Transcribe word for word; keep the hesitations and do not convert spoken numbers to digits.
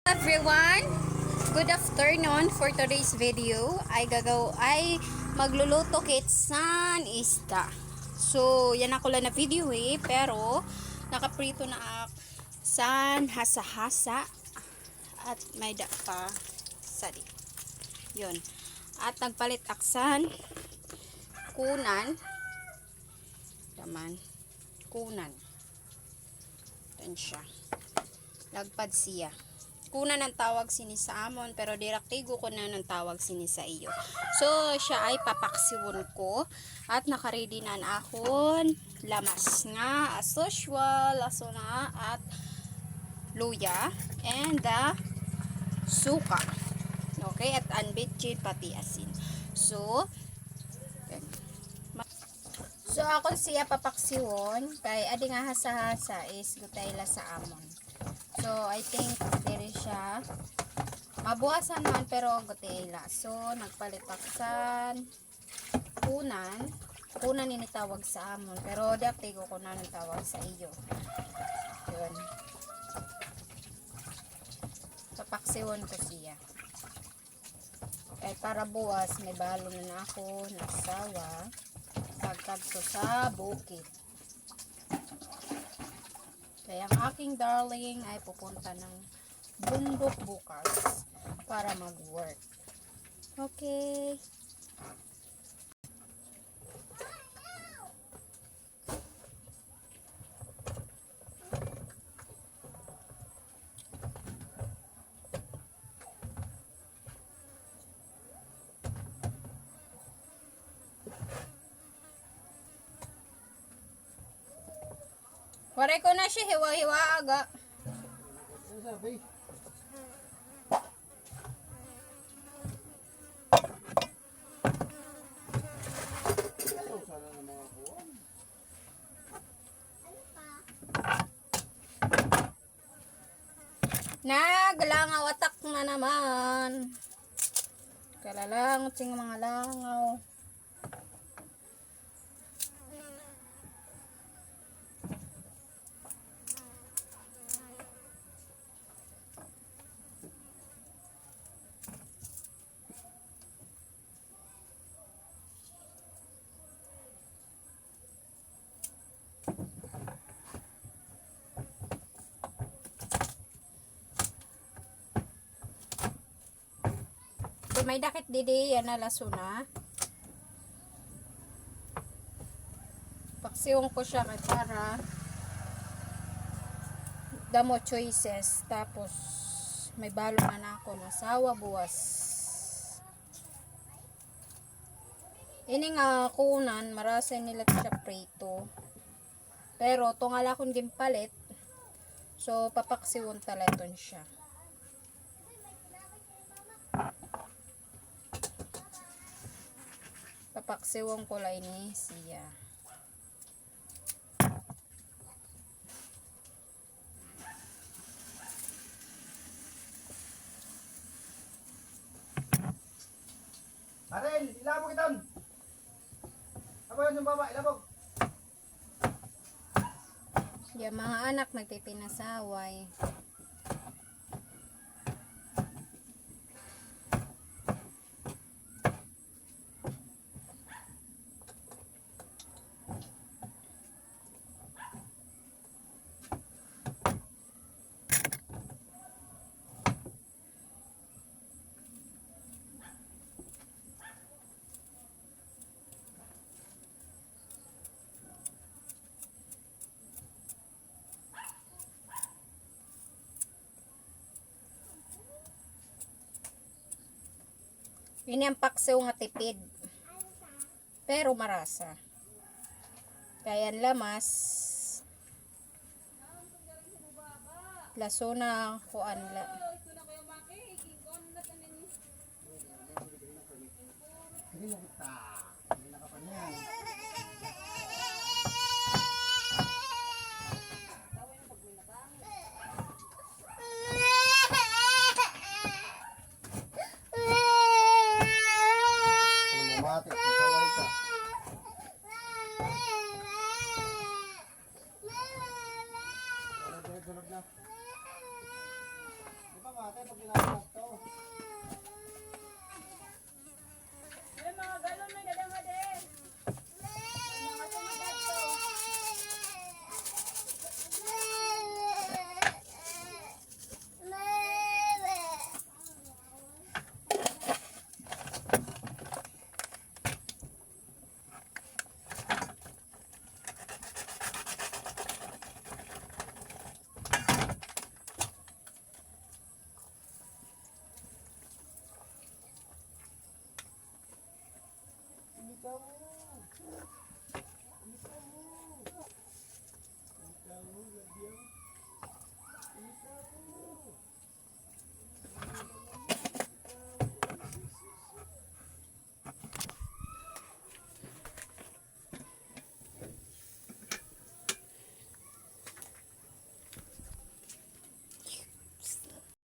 Everyone, good afternoon. For today's video ay gagaw ay magluluto kit san isda. So, yana ko la na video, eh, pero nakaprito na ak san hasa-hasa at may-ada pa sadi. Yun. At nagpalit ak san kunan. Taman. Kunan. Yan siya. Lagpad siya. Kunan an tawag sini sa amon, pero diri ak tigo kon ano an tawag sini sa iyo. So, siya ay papaksiwon ko. At naka-ready na an akon lamas nga, as usual, lasuna at luya, and the suka. Okay, at an bitsin, pati asin. So, okay. So, akon siya papaksiwon, kay adi nga hasa-hasa is gutiay la sa amon. So, I think diri siya. Mabuwasan man, pero gutiay la. So, nagpalit ak san kunan. Kunan ini tawag sa amon, pero di ak tigo kon ano an tawag sa iyo. Yun. Papaksiwon ko siya. Kay para buwas, may balon na ako na asawa pagkadto sa bukid. Kaya ang aking darling ay pupunta ng bundok bukas para mag-work. Okay. Waray ko na siya hiwa-hiwa aga. Naglangaw atak na naman. Kalalangot sing mga langaw. So, may-ada kit didi, yana lasuna. Paksiwon ko siya kay para damo choices. Tapos, may balon na ako na asawa buwas. Ini nga kunan, marasa ini la siya prito. Pero tunga la akon ginpalit. So, papaksiwon ta la iton siya. Papaksiwon ko la ini siya. Arel, ilabog iton. Abo, yun yung baba, ilabog. Yung mga anak nagpipinasaway. Ini an paksiw nga tipid. Pero marasa. Kay an lamas, lasuna, kuan la. Ano, mamati, pasaway ka. Wala, sunod na. May mga galon, may dadama din. May mga tumatatlo.